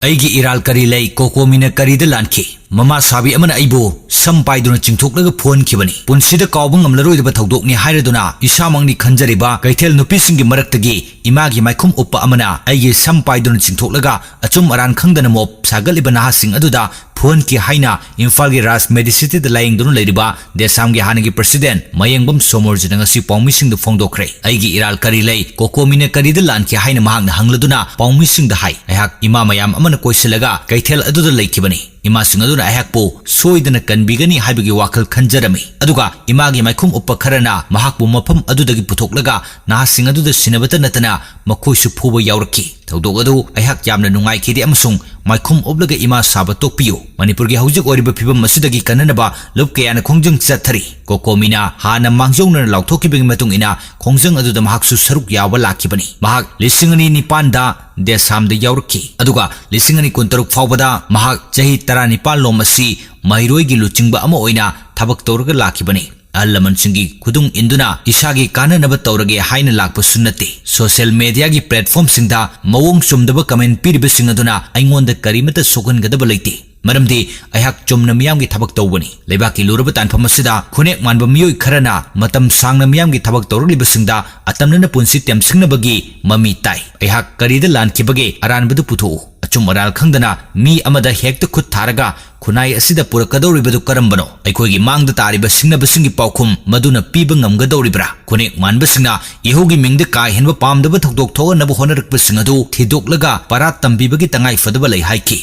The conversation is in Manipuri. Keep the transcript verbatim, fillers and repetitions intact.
ꯑꯩꯒꯤ ꯏꯔꯥꯜ ꯀꯔꯤ ꯂꯩ? ꯀꯣꯀꯣꯃꯤꯅ ꯀꯔꯤꯗ ꯂꯥꯟꯈꯤ? ꯃꯃꯥ ꯁꯥꯕꯤ ꯑꯃꯅ ꯑꯩꯕꯨ ꯁꯝ ꯄꯥꯏꯗꯨꯅ ꯆꯤꯡꯊꯣꯛꯂꯒ ꯐꯨꯍꯟꯈꯤꯕꯅꯤ꯫ ꯄꯨꯟꯁꯤꯗ ꯀꯥꯎꯕ ꯉꯝꯂꯔꯣꯏꯗꯕ ꯊꯧꯗꯣꯛꯅꯤ ꯍꯥꯏꯔꯗꯨꯅ ꯏꯁꯥꯃꯛꯅꯤ ꯈꯟꯖꯔꯤꯕ ꯀꯩꯊꯦꯜ ꯅꯨꯄꯤꯁꯤꯡꯒꯤ ꯃꯔꯛꯇꯒꯤ ꯏꯃꯥꯒꯤ ꯃꯥꯏꯈꯨꯝ ꯎꯞꯄ ꯑꯃꯅ ꯑꯩꯒꯤ ꯁꯝ ꯄꯥꯏꯗꯨꯅ ꯆꯤꯡꯊꯣꯛꯂꯒ ꯑꯆꯨꯝ ꯑꯔꯥꯟ ꯈꯪꯗꯅ ꯃꯣꯞ ꯁꯥꯒꯠꯂꯤꯕ ꯅꯍꯥꯁꯤꯡ ꯑꯗꯨꯗ ꯐꯨꯍꯟꯈꯤ ꯍꯥꯏꯅ ꯏꯝꯐꯥꯜꯒꯤ ꯔꯥꯖ ꯃꯦꯗꯤꯁꯤꯇꯤꯗ ꯂꯥꯌꯦꯡꯗꯨꯅ ꯂꯩꯔꯤꯕ ꯗꯦꯁꯥꯝꯒꯤ ꯍꯥꯟꯅꯒꯤ ꯄ꯭ꯔꯁꯤꯗꯦꯟ ꯃꯌꯦꯡꯕꯝ ꯁꯣꯃꯣꯔꯖꯤꯅ ꯉꯁꯤ ꯄꯥꯎꯃꯤꯁꯤꯡꯗ ꯐꯣꯡꯗꯣꯛꯈ꯭ꯔꯦ꯫ "ꯑꯩꯒꯤ ꯏꯔꯥꯜ ꯀꯔꯤ ꯂꯩ? ꯀꯣꯀꯣꯃꯤꯅ ꯀꯔꯤꯗ ꯂꯥꯟꯈꯤ?" ꯍꯥꯏꯅ ꯃꯍꯥꯛꯅ ꯍꯪꯂꯗꯨꯅ ꯄꯥꯎꯃꯤꯁꯤꯡꯗ ꯍꯥꯏ꯫ ꯑꯩꯍꯥꯛ ꯏꯃꯥ ꯃꯌꯥꯝ ꯑꯃꯅ ꯀꯣꯏꯁꯤꯜꯂꯒ ꯀꯩꯊꯦꯜ ꯑꯗꯨꯗ ꯂꯩꯈꯤꯕꯅꯤ꯫ ꯏꯃꯥꯁꯤꯡ ꯑꯗꯨꯅ ꯑꯩꯍꯥꯛꯄꯨ ꯁꯣꯏꯗꯅ ꯀꯟꯕꯤꯒꯅꯤ ꯍꯥꯏꯕꯒꯤ ꯋꯥꯈꯜ ꯈꯟꯖꯔꯝꯃꯤ꯫ ꯑꯗꯨꯒ ꯏꯃꯥꯒꯤ ꯃꯥꯏꯈꯨꯝ ꯎꯞꯄ ꯈꯔꯅ ꯃꯍꯥꯛꯄꯨ ꯃꯐꯝ ꯑꯗꯨꯗꯒꯤ ꯄꯨꯊꯣꯛꯂꯒ ꯅꯍꯥꯁꯤꯡ ꯑꯗꯨꯗ ꯁꯤꯟꯅꯕꯇ ꯅꯠꯇꯅ ꯃꯈꯣꯏꯁꯨ ꯐꯨꯕ ꯌꯥꯎꯔꯛꯈꯤ꯫ ꯊꯧꯗꯣꯛ ꯑꯗꯨ ꯑꯩꯍꯥꯛ ꯌꯥꯝꯅ ꯅꯨꯡꯉꯥꯏꯈꯤꯗꯦ ꯑꯃꯁꯨꯡ ꯃꯥꯏꯈꯨꯝ ꯎꯞꯂꯒ ꯏꯃꯥ ꯁꯥꯕ ꯇꯣꯛꯄꯤꯌꯨ꯫ ꯃꯅꯤꯄꯨꯔꯒꯤ ꯍꯧꯖꯤꯛ ꯑꯣꯏꯔꯤꯕ ꯐꯤꯕꯝ ꯑꯁꯤꯗꯒꯤ ꯀꯟꯅꯅꯕ ꯂꯨꯞ ꯀꯌꯥꯅ ꯈꯣꯡꯖꯪ ꯆꯠꯊꯔꯤ꯫ ꯀꯣꯀꯣꯃꯤꯅ ꯍꯥꯟꯅ ꯃꯥꯡꯖꯧꯅꯅ ꯂꯥꯎꯊꯣꯛꯈꯤꯕꯒꯤ ꯃꯇꯨꯡ ꯏꯟꯅ ꯈꯣꯡꯖꯪ ꯑꯗꯨꯗ ꯃꯍꯥꯛꯁꯨ ꯁꯔꯨꯛ ꯌꯥꯕ ꯂꯥꯛꯈꯤꯕꯅꯤ꯫ ꯃꯍꯥꯛ ꯂꯤꯁꯤꯡ ꯑꯅꯤ ꯅꯤꯄꯥꯟꯗ ꯗꯦꯁꯥꯝꯗ ꯌꯥꯎꯔꯛꯈꯤ, ꯑꯗꯨꯒ ꯂꯤꯁꯤꯡ ꯑꯅꯤ ꯀꯨꯟꯇꯔꯨꯛ ꯐꯥꯎꯕꯗ ꯃꯍꯥꯛ ꯆꯍꯤ ꯇꯔꯥꯅꯤꯄꯥꯟ ꯂꯣꯝ ꯑꯁꯤ ꯃꯍꯩꯔꯣꯏꯒꯤ ꯂꯨꯆꯤꯡꯕ ꯑꯃ ꯑꯣꯏꯅ ꯊꯕꯛ ꯇꯧꯔꯒ ꯂꯥꯛꯈꯤꯕꯅꯤ꯫ ꯑꯍꯜ ꯂꯃꯟꯁꯤꯡꯒꯤ ꯈꯨꯗꯨꯡ ꯏꯟꯗꯨꯅ ꯏꯁꯥꯒꯤ ꯀꯥꯟꯅꯅꯕ ꯇꯧꯔꯒꯦ ꯍꯥꯏꯅ ꯂꯥꯛꯄꯁꯨ ꯅꯠꯇꯦ꯫ ꯁꯣꯁꯤꯌꯦꯜ ꯃꯦꯗꯤꯌꯥꯒꯤ ꯄ꯭ꯂꯦꯠꯐꯣꯔꯝꯁꯤꯡꯗ ꯃꯑꯣꯡ ꯆꯨꯝꯗꯕ ꯀꯃꯦꯟ ꯄꯤꯔꯤꯕꯁꯤꯡ ꯑꯗꯨꯅ ꯑꯩꯉꯣꯟꯗ ꯀꯔꯤꯃꯠꯇ ꯁꯣꯛꯍꯟꯒꯗꯕ ꯂꯩꯇꯦ, ꯃꯔꯝꯗꯤ ꯑꯩꯍꯥꯛ ꯆꯨꯝꯅ ꯃꯤꯌꯥꯝꯒꯤ ꯊꯕꯛ ꯇꯧꯕꯅꯤ꯫ ꯂꯩꯕꯥꯛꯀꯤ ꯂꯨꯔꯕ ꯇꯥꯟꯐꯝ ꯑꯁꯤꯗ ꯈꯨꯅꯦꯛ ꯃꯥꯟꯕ ꯃꯤꯑꯣꯏ ꯈꯔꯅ ꯃꯇꯝ ꯁꯥꯡꯅ ꯃꯤꯌꯥꯝꯒꯤ ꯊꯕꯛ ꯇꯧꯔꯛꯂꯤꯕꯁꯤꯡꯗ ꯑꯇꯝꯅꯅ ꯄꯨꯟꯁꯤ ꯇꯦꯝꯁꯤꯡꯅꯕꯒꯤ ꯃꯃꯤ ꯇꯥꯏ꯫ ꯑꯩꯍꯥꯛ ꯀꯔꯤꯗ ꯂꯥꯟꯈꯤꯕꯒꯦ? ꯑꯔꯥꯟꯕꯗꯨ ꯄꯨꯊꯣꯛꯎ꯫ ꯑꯆꯨꯝ ꯑꯔꯥꯜ ꯈꯪꯗꯅ ꯃꯤ ꯑꯃꯗ ꯍꯦꯛꯇ ꯈꯨꯠ ꯊꯥꯔꯒ ꯈꯨꯟꯅꯥꯏ ꯑꯁꯤꯗ ꯄꯨꯔꯛꯀꯗꯧꯔꯤꯕꯗꯨ ꯀꯔꯝꯕꯅꯣ? ꯑꯩꯈꯣꯏꯒꯤ ꯃꯥꯡꯗ ꯇꯥꯔꯤꯕ ꯁꯤꯡꯅꯕꯁꯤꯡꯒꯤ ꯄꯥꯎꯈꯨꯝ ꯃꯗꯨꯅ ꯄꯤꯕ ꯉꯝꯒꯗꯧꯔꯤꯕ꯭ꯔꯥ? ꯈꯨꯅꯦꯛ ꯃꯥꯟꯕꯁꯤꯡꯅ ꯏꯍꯧꯒꯤ ꯃꯤꯡꯗ ꯀꯥ ꯍꯦꯟꯕ ꯄꯥꯝꯗꯕ ꯊꯧꯗꯣꯛ ꯊꯣꯛꯍꯟꯅꯕ ꯍꯣꯠꯅꯔꯛꯄꯁꯤꯡ ꯑꯗꯨ ꯊꯤꯗꯣꯛꯂꯒ ꯄꯔꯥ ꯇꯝꯕꯤꯕꯒꯤ ꯇꯉꯥꯏ ꯐꯗꯕ ꯂꯩ ꯍꯥꯏꯈꯤ꯫